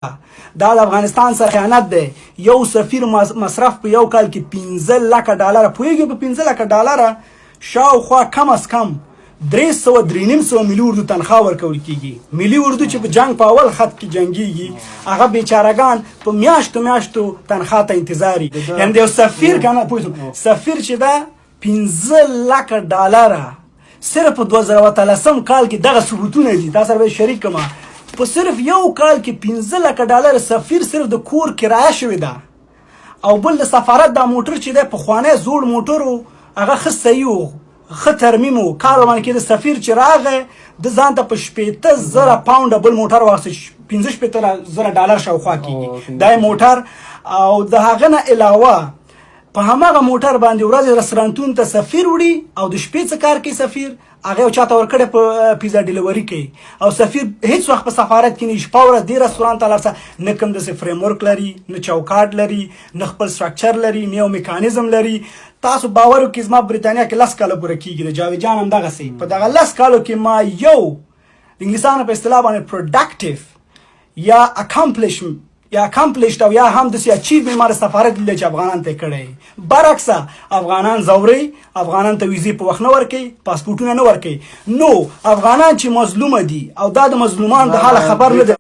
دا د افغانستان سره خیانت دی. یو سفیر مصرف په یو کال کې 15 لکه ډالر، پوهېږي؟ په 15 لکه ډالر شاوخوا کم از کم 300، 350 ملي اردو تنخوا ورکول کیږي. ملي اردو چې په جنگ په اول خط کې جنگیږي، هغه بیچارهګان په میاشتو میاشتو تنخوا ته انتظاري. یعنی د یو سفیر کنه پوه سفیر چې دا 15 لکه ډالر صرف په 2013 کال کې، دغه ثبوتونه دي، دا سره به شریک کما، په صرف یو کال کې 15 لکه ډالر سفیر صرف د کور کرایه شوې ده. او بل د سفارت دا موټر چې دی، پخوانی زوړ موټر و، هغه ښه صحیح و، ښه ترمیم و، کار باندې کېده. سفیر چې راغی، د ځان ته په 60,000 پاونډه بل موټر واخیست. 65,000 ډالر شاوخوا کېږي دا موټر. او د هغه نه علاوه په هماغه موټر باندې ورځ رستورانتون ته سفیر وړي او د شپې څه کار کوي سفیر؟ هغه یو چاته ورکړی، په پیزا ډیلیوري کوي. او سفیر هیڅ وخت په سفارت کې نه، شپه ورځ دې رستورانت ته لاړ نه کوم داسې framework لري، نه چوکاټ لري، نه خپل structure لري، نه یو میکانیزم لري. تاسو باور وکړئ، زما بریتانیا کې 10 کاله پوره کیږي، د جاوید جان هم دغسې. په دغه 10 کالو کې ما یو د انګلیسانو په اصطلاح باندې productive یا accomplish یا accomplished او یا هم داسې achievement ما د سفارت لیدلی چې افغانان ته کړی. برعکس افغانان ځوري، افغانان ته ویزې په وخت نه ورکوي، پاسپورټونه نه ورکوي. نو افغانان چې مظلوم دي او دا د مظلومان د حاله خبر نه دي.